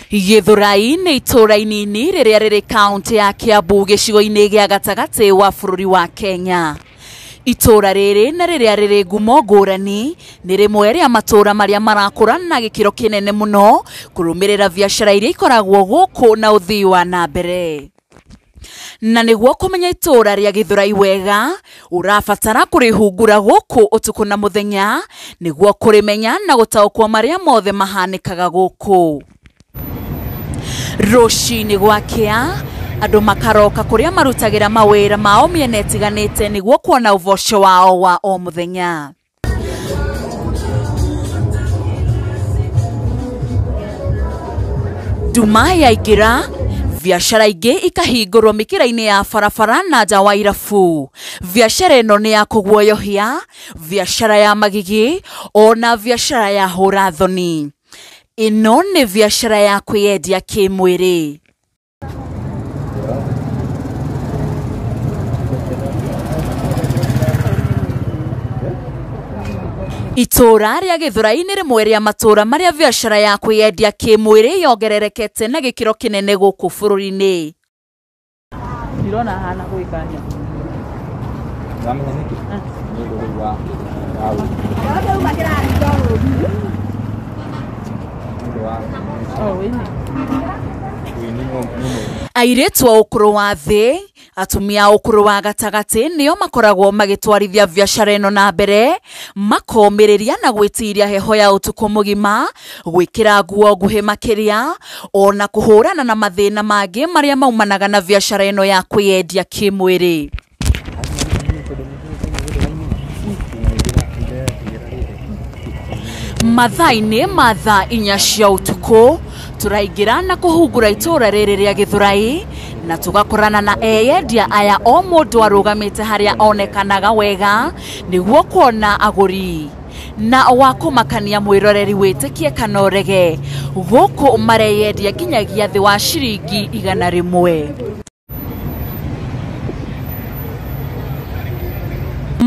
Githurai nĩ itũũra inini rĩrĩa rĩrĩ kaũntĩ ya Kiambu gĩcigo-inĩ gĩa gatagatĩ wa bũrũri wa Kenya. Itũũra rĩrĩ na rĩrĩa rĩrĩ ngumo ngũrani nĩ rĩmwe rĩa matũũra marĩa marakũra na gĩkĩro kĩnene mũno kũrũmĩrĩra biacara iria ikoragwo gũkũ na ũthii wa na mbere. Na nĩguo kũmenya itũũra rĩa Githurai wega, ũrabatara kũrĩhungura gũkũ ũtukũ na mũthenya nĩguo kũrĩmenya na gũtaũkwo marĩa mothe mahanĩkaga gũkũ. Rũcinĩ gwakĩa, andũ makaroka kũrĩa marutagĩra mawĩra mao mĩena ĩtiganĩte nĩguo kuona ũboco wao wa o mũthenya. Nduma yaingĩra, biacara ingĩ ikahingũrwo mĩkĩra-inĩ ya barabara na nja wa irabu. Biacara ĩno nĩ ya kũguoyohia, biacara ya magigi, ona biacara ya hũra thoni. Ĩno nĩ biacara ya kwĩyendia kĩmwĩrĩ. Itũũra rĩa Githurai nĩ rĩmwe rĩa matũũra marĩa biacara ya kwĩyendia kĩmwĩrĩ yongererekete na gĩkĩro kĩnene gũkũ bũrũri-inĩ. Ndirona hana gwĩka. Wamenya nĩkĩ? Nĩ ũndũ rĩu wa nĩ ũndũ wa Oh, wĩini. Wĩini nĩ mũru. Airĩtu a ũkũrũ wa thĩ, atumia a ũkũrũ wa gatagatĩ nĩo makoragwo magĩtwarithia biacara ĩno na mbere, makomĩrĩria na gwĩtiria heho ya ũtukũ mũgima, gwĩkĩra nguo nguhĩ makĩria, ona kũhũrana na mathĩna mangĩ marĩa maumanaga na biacara ĩno ya kwĩyendia kĩmwĩrĩ. Mathaa-inĩ ma thaa 4 cia ũtukũ tũraingĩra na kũhungura itũũra rĩrĩ rĩa Githurai na tũgakorana na eyendia aya o mũndũ arũgamĩte harĩa onekanaga wega nĩguo kuona agũri. Na wa kũmakania mwĩroreri wĩtĩkie kana ũrege, gũkũ mareyendia nginyagia thĩ wa ciringi 100.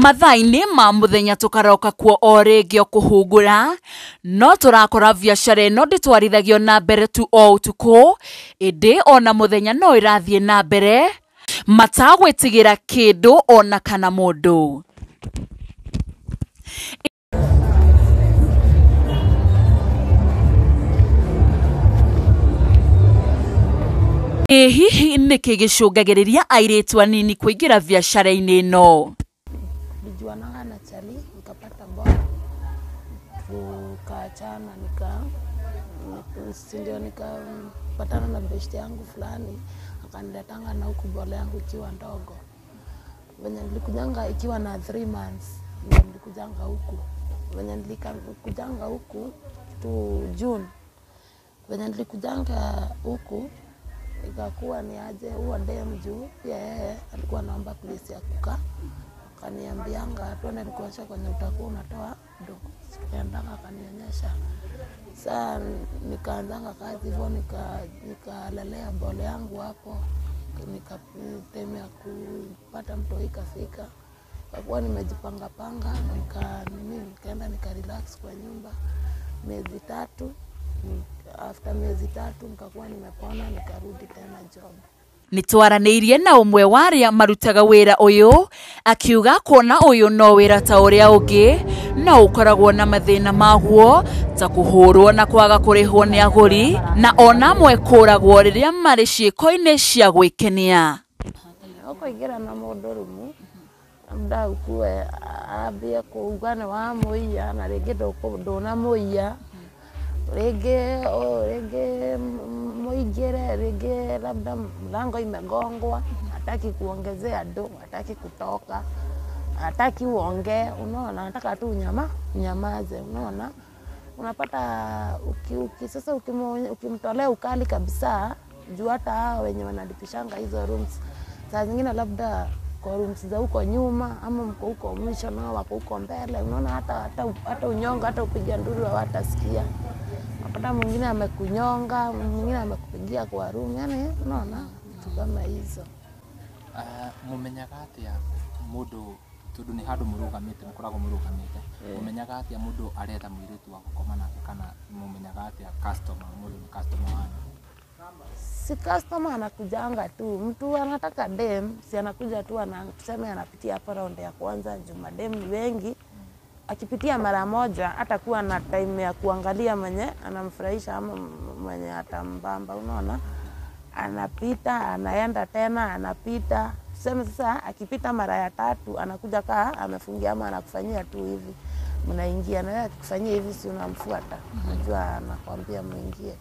Mathaa-inĩ ma mũthenya tũkaroka kuo o rĩngĩ o kũhungura, no tũrakora biacara ĩno ndĩtwarithagio na mbere tu o ũtukũ, ĩndĩ ona mũthenya no ĩrathiĩ na mbere matagwĩtigĩra kĩndũ ona kana mũndũ. Ĩ hihi nĩkĩ gĩcũngagĩrĩria airĩtu anini kũingĩra biacara-inĩ ĩno? Tulijuanaga na chali, nikapata ball, tukaachana, si ndio nikapatana na beshte yangu fulani, akaniletanga na huku ball yangu ikiwa ndogo. Venye nilikujanga ikiwa na 3 months ndio nilikujanga huku. Venye nilikujanga huku tu June, venye nilikujanga huku ikakuwa ni aje huo dem, juu pia yeye alikuwa anaomba place ya kukaa, akaniambianga twende nikuonyeshe kwenye utakuwa unatoa do. Tukaendanga akanionyesha. Saa nikaanzanga kazi hivyo, nikalelea bole yangu hapo, time ya kupata mtoi ikafika, kwa kuwa nimejipanga panga, nikaenda nika relax kwa nyumba miezi 3. After miezi 3 nikakuwa nimepona, nikarudi tena job. Nĩtwaranĩirie na ũmwe wa arĩa marutaga wĩra ũyũ akiuga kuona ũyũ no wĩra ta ũrĩa ũngĩ no ũkoragwo na mathĩna maguo ta kũhũrwo na kwaga kũrĩhwo nĩ agũri na ona amwe kũragwo rĩrĩa marĩ ciĩko-inĩ cia gwĩkenia. Ũkũingĩra na mũndũ rumu, labda ukue ambie kuuga nĩ wamũiya, na rĩngĩ ndũnamũiya, rĩngĩ mũingĩre, rĩngĩ labda mlango imegongwa, hataki kuongezea do, hataki kutoka, hataki uongee, unaona, anataka tu unyamaze, unaona. Unapata sasa ukimtolea ukali kabisa, juu hata hao wenye wanalipishanga hizo rooms, saa zingine labda kwa rooms za huko nyuma ama mko huko mwisho nao wako huko mbele, unaona, hata unyonga, hata upiga nduru hawatasikia. Unapata mwingine amekunyonga, mwingine amekupigia kwa room, yani unaona vitu kama hizo. Mumenyaga atĩa mũndũ, tondũ nĩ handũ mũrũgamĩte, mũkoragwo mũrũgamĩte, mũmenyaga atĩa mũndũ aretha mũirĩtu wa gũkoma nake, kana mũmenyaga atĩa customer, mũndũ nĩ customer wanyu? Si customer anakujanga tu, mtu anataka dem, si anakuja tu tuseme anapitia hapa round ya kwanza, juu madem ni wengi. Akipitia mara moja hatakuwa na time ya kuangalia mwenye anamfurahisha ama mwenye atambamba, unaona? Anapita, anaenda tena, anapita. Tuseme sasa akipita mara ya tatu anakuja kaa amefungia ama anakufanyia tu hivi. Mnaingia na yeye akikufanyia hivi si unamfuata. Unajua anakuambia muingie.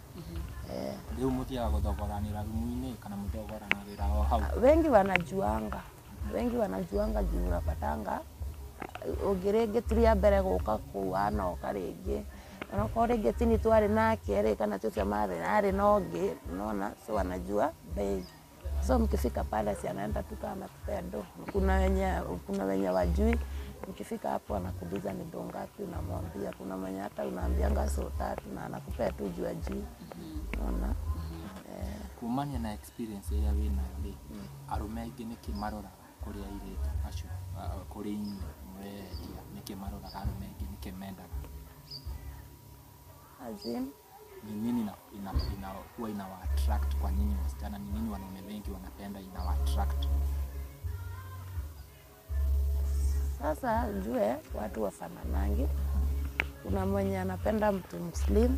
Rĩu mũthiaga gũthogoranĩra rumu-inĩ kana mũthogoranagĩra o hau? Wengi wanajuanga. Wengi wanajuanga juu unapatanga ũngĩ rĩngĩ ti rĩa mbere gũka kũu anoka rĩngĩ. Onokorwo rĩngĩ ti nĩ twarĩ nake rĩ kana ti ũcio marĩ arĩ na ũngĩ, unaona? So wanajua bei. So mkifika pale si anaenda tu kama amekupea do. Kuna wenye wajui. Mkifika hapo anakuuliza ni do ngapi, unamwambia. Kuna mwenye hata unaambianga so tatu na anakupea tu juu ajui. Unaona? Kumania na experience ĩrĩa wĩnayo rĩ, arũme aingĩ nĩkĩ maroraga kũrĩ airĩtu acio, kũrĩ inyuĩ mũrendia, nĩkĩ maroraga arũme aingĩ, nĩkĩ mendaga? As in? Ni nini huwa inawa attract kwa nyinyi wasichana? Ni nini wanaume wengi wanapenda inawa attract? Sasa ujue watu wafananangi. Kuna mwenye anapenda mtu mslim,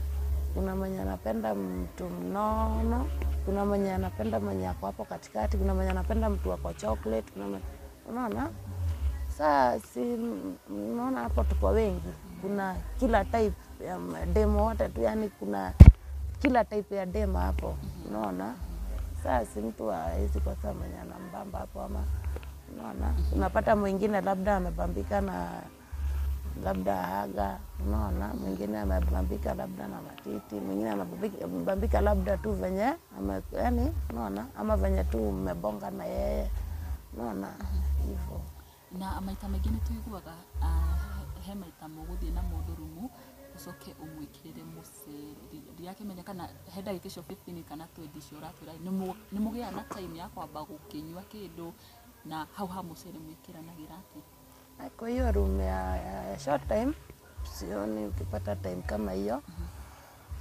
kuna mwenye anapenda mtu mnono, kuna mwenye anapenda mwenye ako hapo katikati, kuna mwenye anapenda mtu ako chocolate, kuna mwenye, unaona? Sasa si unaona hapo tuko wengi. Kuna kila type ya demo wote tu, yani kuna kila type ya demo hapo, unaona? Sasa si mtu hawezi kosa mwenye anambamba hapo ama, unaona? Unapata mwingine labda amebambika na labda haga, unaona? Mwingine amebambika labda na matiti, mwingine amebambika labda tu venye yani, unaona? Ama venye tu mmebonga na yeye, unaona? Hivyo. Na maita maingĩ nĩ tũiguaga he maita mũgũthiĩ na mũndũ rumu ũcoke ũmwĩkĩrĩre mũcere. Ndirakĩmenya kana he ndagĩka icio 15 kana 20 icio ũratwĩra nĩ mũgĩaga na time ya kwamba gũkĩnyua kĩndũ na hau ha mũcere mwĩkĩranagĩra atĩa? Kwa hiyo room ya short time sioni ukipata time kama hiyo.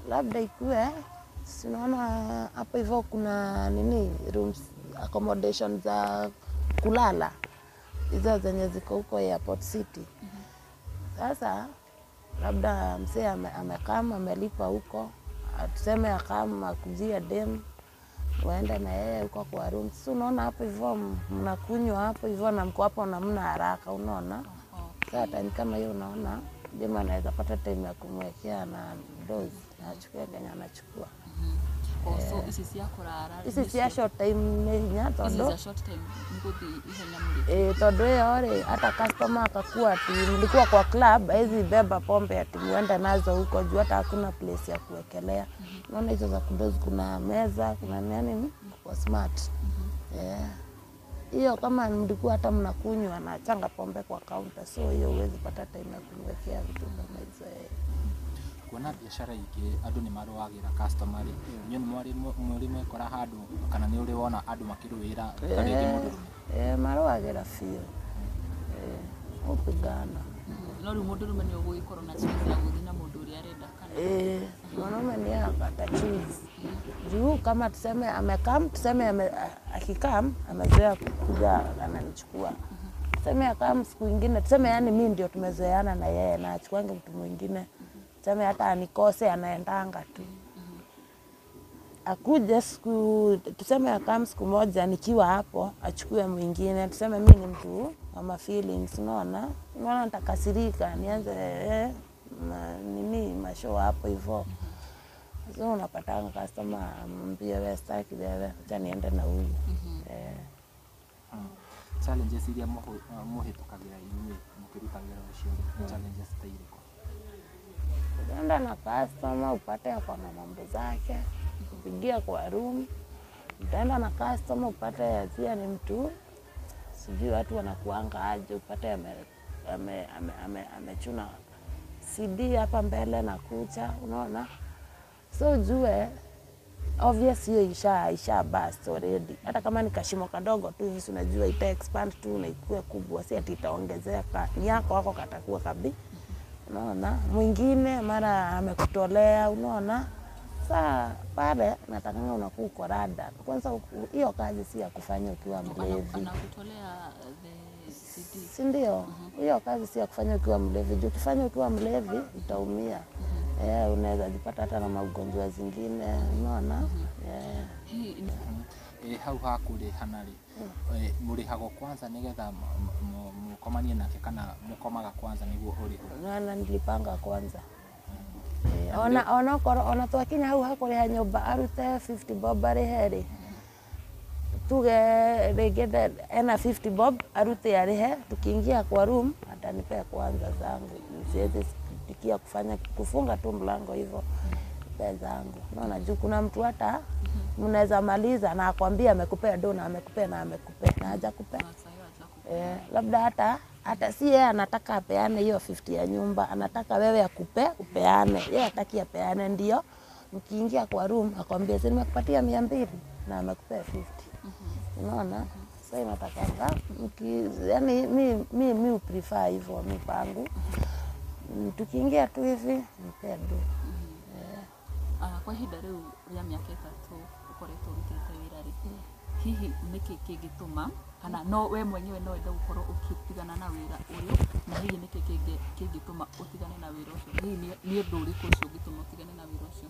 Labda ikue sinaona hapo hivyo kuna nini rooms accommodation za kulala hizo zenye ziko huko Airport City. Sasa labda mzee amekama amelipa huko, tuseme akama akujia dem waende na yeye huko kwa room. Sasa unaona hapo hivyo mnakunywa hapo hivyo na mko hapo na mna haraka, unaona? Sasa time kama hiyo unaona dem anaweza pata time ya kumwekea na dose na achukue kenye anachukua. So ici cia kũrara ici cia short time nĩ hinya tondu ici cia short time nĩ gũthiĩ ihenya mũrĩ. Tondu ĩyo rĩ hata customer akakuwa ati mlikuwa kwa club haizi beba pombe ati muende nazo huko juu hata hakuna place ya kuwekelea. Unaona hizo za kudozi kuna meza, kuna nini kwa smart. Hiyo kama mlikuwa hata mnakunywa na changa pombe kwa counter, so hiyo huwezi pata time ya kumwekea vitu kama hizo. Kuona biashara ingĩ andũ nĩ marũagĩra customer rĩ, inyuĩ nĩ mũrĩ mwekora handũ kana nĩ ũrĩ wona andũ makĩrũĩra ta rĩngĩ mũndũrũme? Marũagĩra biũ. Ũpigana. No rĩu mũndũrũme nĩ ũgũgĩkorwo na choice ya gũthiĩ na mũndũ ũrĩa arenda kana? Mwanaume ni ata choose. Juu kama tuseme amekam, tuseme akikam amezoea kuja ananichukua. Tuseme akam siku nyingine, tuseme yani mimi ndio tumezoeana na yeye na achukuange mtu mwingine. Tuseme hata anikose anaendanga tu. Akuje siku, tuseme akam siku moja nikiwa hapo achukue mwingine. Tuseme mimi ni mtu wa feelings, unaona? Unaona nitakasirika, nianze nini mashow hapo hivyo. So unapata customer ambie wewe sitaki wewe, acha niende na huyu. Challenges iria mũhĩtũkagĩra inyuĩ mũkĩruta wĩra ũcio, challenges ta irĩkũ? Ukienda na customer upate ako na mambo zake, kupigia kwa room. Utaenda na customer upate pia ni mtu sijui watu wanakuanga aje, upate amechuna CD hapa mbele na kucha, unaona? So ujue obvious hiyo isha burst already. Hata kama ni kashimo kadogo tu hivi unajua ita expand tu na ikue kubwa, si ati itaongezeka. Ni yako wako katakuwa kabi. Unaona? Mwingine mara amekutolea, unaona? Sasa pale natakanga unakuwa uko rada. Kwanza hiyo kazi si ya kufanya ukiwa mlevi. Anakutolea the CD. Si ndio? Hiyo kazi si ya kufanya ukiwa mlevi. Juu ukifanya ukiwa mlevi utaumia. Unaweza jipata hata na magonjwa zingine, unaona? Hii Hau ha kũrĩhana rĩ, mũrĩhagwo kwanza nĩgetha mũkomanie nake kana mũkomaga kwanza nĩguo ũrĩhwo? Na nilipanga kwanza. Ona korwo ona twakinya hau hakũrĩha nyũmba arute 50 bob arĩhe rĩ, tuge rĩngĩ ena 50 bob arute arĩhe, tukiingia kwa room atanipea kwanza zangu. Siwezi tikia kufanya kufunga tu mlango hivyo pesa zangu. Unaona, juu kuna mtu hata mnaweza maliza na akwambia amekupea do na amekupea na amekupea na hajakupea. Labda hata si yeye anataka apeane hiyo 50 ya nyumba, anataka wewe akupe upeane. Yeye hataki apeane, ndio mkiingia kwa room akwambia si nimekupatia 200 na amekupea 50. Unaona? Sasa inatakanga yani mi prefer hivyo mipango. Tukiingia tu hivi nipe do. Kwa ihinda rĩu rĩa mĩaka 3 ũkoretwo ũrutĩte wĩra rĩ, hihi nĩkĩ kĩngĩtũma kana no we mwenyewe no wende gũkorwo ũkĩtigana na wĩra ũyũ, na hihi nĩkĩ kĩngĩtũma ũtigane na wĩra ũcio? Hihi nĩ ũndũ ũrĩkũ ũcio ũngĩtũma ũtigane na wĩra ũcio?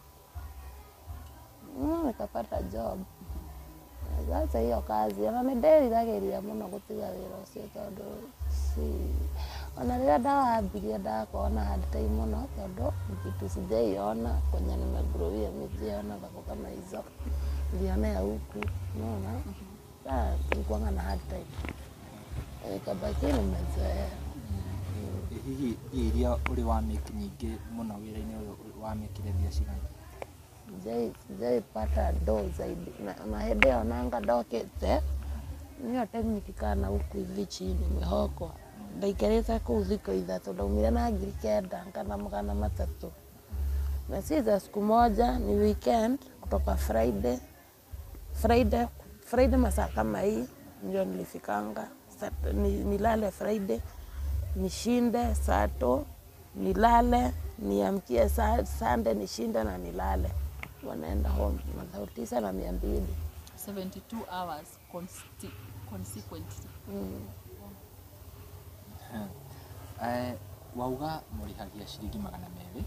Nikapata job. Sasa hiyo kazi ona nĩ ndĩriragĩria mũno gũtiga wĩra ũcio tondũ si ona rĩrĩa ndawambirie ndakorwo na hard time mũno tondũ kitu sijaiona kwenye nimegrowia, mi sijaiona vako kama hizo, nilionea huku, unaona? Sasa nilikuwa na hard time, ikabaki nimezoea. Hihi mbia iria ũrĩ wa make nyingĩ mũno wĩra-inĩ ũyũ wamĩkire mbia cigana? Sijaipata do zaidi na hĩndĩ ĩyo nanga ndokĩte niyo time nikikaa na huku hivi chini mwĩhoko ndaikarĩte kũu thikũ 3 ndaumire na 9,000 kana 300 na si za siku moja, ni weekend kutoka Friday masaa kama hii ndio nilifikanga. Nilale Friday, nishinde Sato, nilale, niamkie Sunday nishinde na nilale. Wanaenda home masaa 9 na 200. 72 hours consequently. Wauga mũrĩhagia ciringi 200.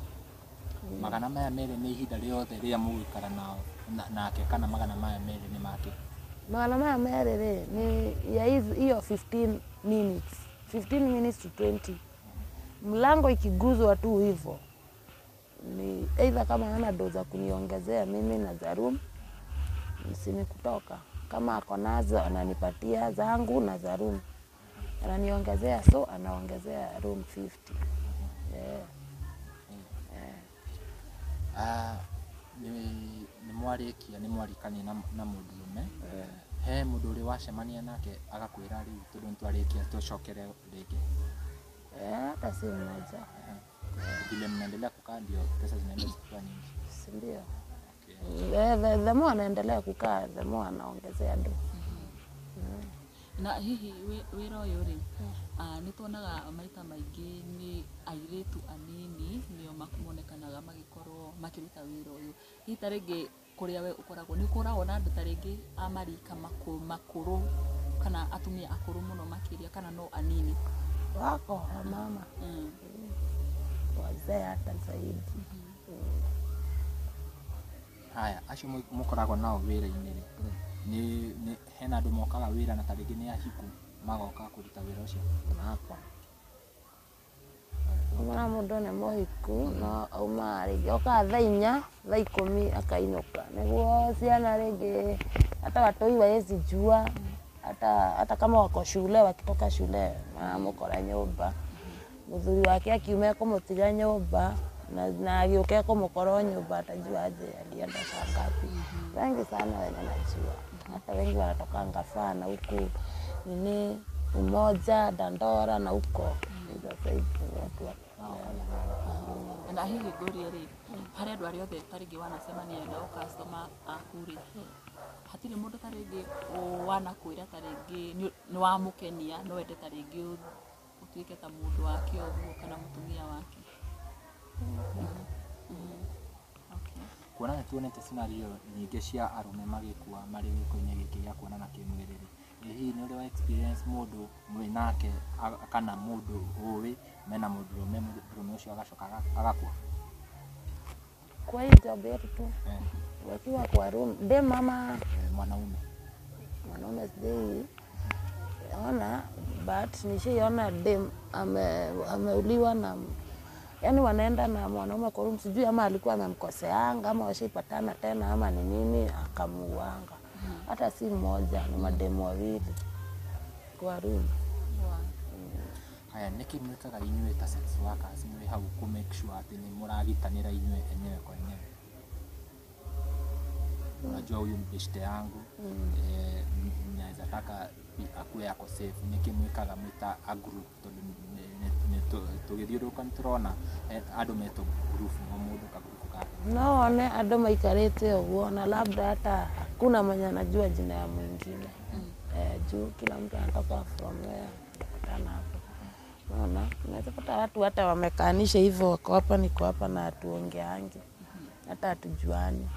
200 nĩ ihinda rĩothe rĩrĩa mũgũikara nao nake kana 200 nĩ make? 200 rĩ ni ya hiyo 15 minutes. 15 minutes to 20. Mlango ikiguzwa tu hivyo ni either kama hana doza kuniongezea mimi na za room sini kutoka, kama ako nazo ananipatia zangu na za room ananiongezea, so anaongezea room 50. Ni mwarĩkia nĩ mwarikania na mũndũrũme, he mũndũ ũrĩ wacemania nake agakwĩra rĩu tondũ nĩtwarĩkia tũcokere rĩngĩ? Hata si mmoja. Vile mnaendelea kukaa ndio pesa zinaenda zikiwa nyingi, si ndio? The more anaendelea kukaa the more anaongezea do. Na hihi wĩra ũyũ rĩ, nĩ tuonaga maita maingĩ nĩ airĩtu anini nĩo monekanaga magĩkorwo makĩruta wĩra ũyũ. Hihi ta rĩngĩ kũrĩa we ũkoragwo nĩ ũkoragwo na andũ ta rĩngĩ a marika makũrũ kana atumia akũrũ mũno makĩria kana no anini? Wako wamama wazee hata zaidi. Haya, acio mũkoragwo nao wĩra-inĩ rĩ, nĩ hena andũ mokaga wĩra na ta rĩngĩ nĩ ahiku magoka kũruta wĩra ũcio? Wako Mwana mũndũ nĩ mũhiku no auma rĩngĩ okaga thaa 4 thaa 10 akainũka nĩguo ciana rĩngĩ hata watoi waezi jua, hata kama wako shule wakitoka shule maramũkora nyũmba, mũthuri wake akiuma ekũmũtiga nyũmba na agĩũka ekũmũkora o nyũmba, atajua aje alienda saa ngapi. Wengi sana wenye najua, hata wengi wanatokanga faa na huku nini Umoja, Dandora na huko hizo side watu wa Na hihi ngũrie rĩ, harĩ andũ arĩa othe ta rĩngĩ wanacemania nao customer aku rĩ, hatirĩ mũndũ ta rĩngĩ wanakwĩra ta rĩngĩ nĩ wamũkenia no wende ta rĩngĩ ũtuĩke ta mũndũ wake ũguo kana mũtumia wake? Okay. Kuona nĩ tuonete scenario nyingĩ cia arũme magĩkua marĩ gĩko-inĩ gĩkĩ gĩa kuonana kĩmwĩrĩ rĩ, ĩ hihi nĩ ũrĩ wa experience mũndũ mwĩ nake kana mũndũ ũĩ mena mũndũrũme, mũndũrũme ũcio agacoka agakua? Kwa hii job yetu tu wakiwa kwa room dem ama Mwanaume. Mwanaume sijai ona, but nishaiona dem ameuliwa na, yani wanaenda na mwanaume kwa room, sijui ama alikuwa amemkoseanga ama washaipatana tena ama ni nini akamuuanga. Hata si mmoja, ni mademu wawili kwa room. Haya, nĩkĩ mwĩkaga inyuĩ ta sex workers mwĩ hau kũ make sure atĩ nĩ mũragitanĩra inyuĩ enyewe kwa enyewe? Unajua huyu mbeshte yangu, naweza taka akuwe ako safe. Nĩkĩ mwĩkaga mwĩ ta a group? Tondũ tũgĩthiũrũrũka nĩ tũrona andũ metwo group, o mũndũ kagurubu kake. No one andũ maikarĩte ũguo na labda hata hakuna mwenye anajua jina ya mwingine. Juu kila mtu anatoka from where kutana hapo. Unaona, unaweza pata watu hata wamekaanisha hivyo, wako hapa niko hapa na hatuongeangi, hata hatujuani.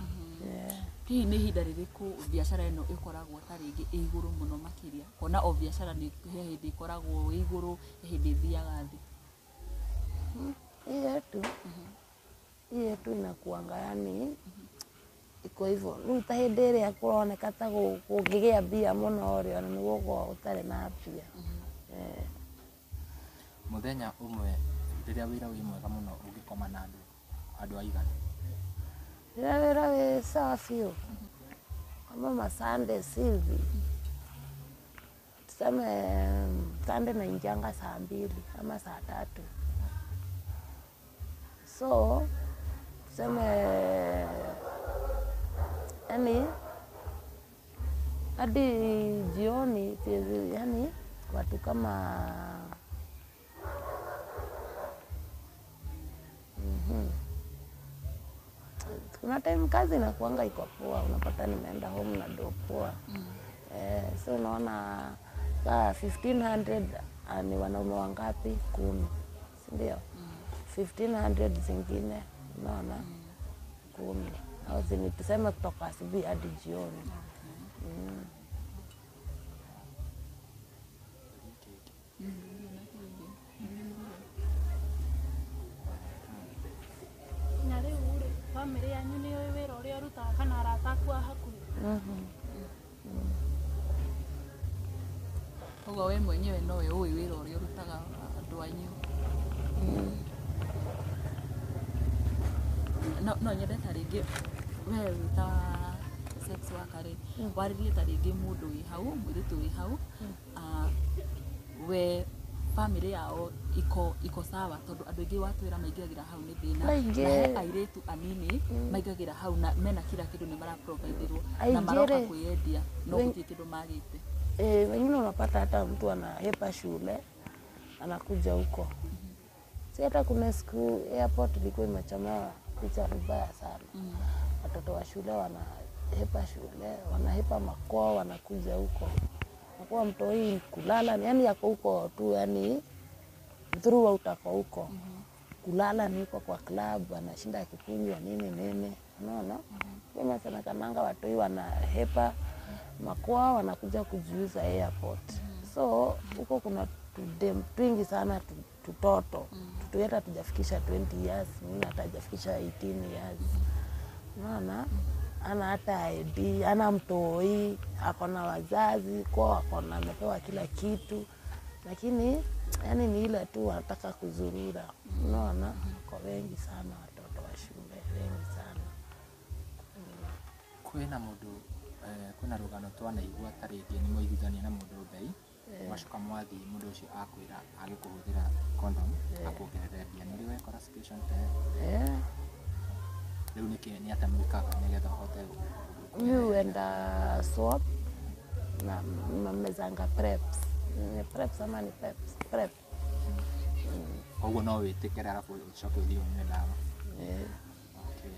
Yeah. Hihi nĩ ihinda rĩrĩkũ biacara ĩno ĩkoragwo ta rĩngĩ ĩ igũrũ mũno makĩria? Kuona o biacara nĩ he hĩndĩ ĩkoragwo ĩ igũrũ, he hĩndĩ ĩthiaga thĩ. Hii yetu inakuanga yani iko hivyo rĩu, ta hĩndĩ ĩrĩa kũroneka ta kũngĩgĩa mbia mũno rĩ, ona nĩ gũkorwo gũtarĩ na mbia. Mũthenya ũmwe rĩrĩa wĩra wĩ mwega mũno ũngĩkoma na andũ aigana? Rĩrĩa wĩra wĩ sawa biũ kama masunday hivi, tuseme Sunday naingianga saa 2 ama saa 3, so tuseme yani hadi jioni yani watu kama Kuna time kazi inakuanga iko poa, unapata nimeenda home na do poa. So unaona saa 1500 ni wanaume wangapi? 10, si ndio? 1500 zingine unaona 10 au zini, tuseme kutoka asubuhi hadi jioni. Na rĩu rĩ, bamĩrĩ yanyu nĩ yũĩ wĩra ũrĩa ũrutaga kana arata aku a hakuhĩ? Koguo we mwenyewe nowe ũĩ wĩra ũrĩa ũrutaga andũ anyu. No nyende ta rĩngĩ we wĩ ta sex worker rĩ, warĩrie ta rĩngĩ mũndũ wĩ hau, mũirĩtu wĩ hau, we family yao iko sawa, tondũ andũ aingĩ watwĩra maingĩragĩra hau nĩ thĩna. Aingĩ. Na he airĩtu anini maingagĩra hau na mena kila kĩndũ, nĩ maraprovidirwo na Aingĩ maroka rĩ, kwĩyendia no gũtirĩ kĩndũ magĩte. Wengine unapata hata mtu anahepa shule anakuja huko. Si hata kuna siku airport ilikuwa imechomewa picha vibaya sana. Watoto wa shule wanahepa shule, wanahepa makwao, wanakuja huko. Nakuwa mtoi kulala, yani yako huko tu, yani throughout ako huko. Kulala ni huko kwa club, anashinda akikunywa nini nini. Unaona? Inasemekananga watoi wanahepa makwao wanakuja kujiuza airport. So huko kuna tudem twingi sana, tutoto tutu hata tujafikisha 20 years, mwingine hata hajafikisha 18 years. Unaona, ana hata ID, ana mtoi, ako na wazazi kwao, ako na amepewa kila kitu, lakini yani ni ile tu wanataka kuzurura. Unaona, kwa wengi sana, watoto wa shule wengi sana. Kwĩna mũndũ, kwĩna rũgano twanaigua ta rĩngĩ nĩ mwaiguithania na mũndũ mbei, mwacoka mwathiĩ, mũndũ ũcio akwĩra agĩkũhũthĩra condom akuongerere mbia. Nĩ ũrĩ wekora situation ta ĩyo? Eh. Rĩu nĩkĩ, nĩ atĩa mwĩkaga nĩgetha ũhote Mi huenda swap na mamezanga preps. Ni preps ama ni peps? Prep. Koguo no wĩtĩkĩre arabu ũcoke ũthiĩ ũnyue ndawa? Eh. Okay.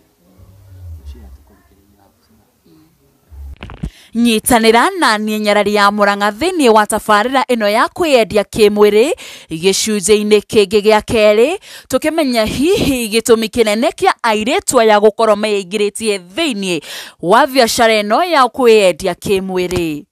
Ngwĩciria tũkũrĩkĩrĩria hau, sina. Nyitanĩra na niĩ Nyarari ya Mũrang'a thĩinĩ wa tabarĩra ĩno ya kwĩyendia kĩmwĩrĩ gĩcunjĩ-inĩ kĩngĩ gĩa kerĩ, tũkĩmenya hihi gĩtũmi kĩnene kĩa airĩtu aya gũkorwo meingĩrĩtie thĩinĩ wa biacara ĩno ya kwĩyendia kĩmwĩrĩ.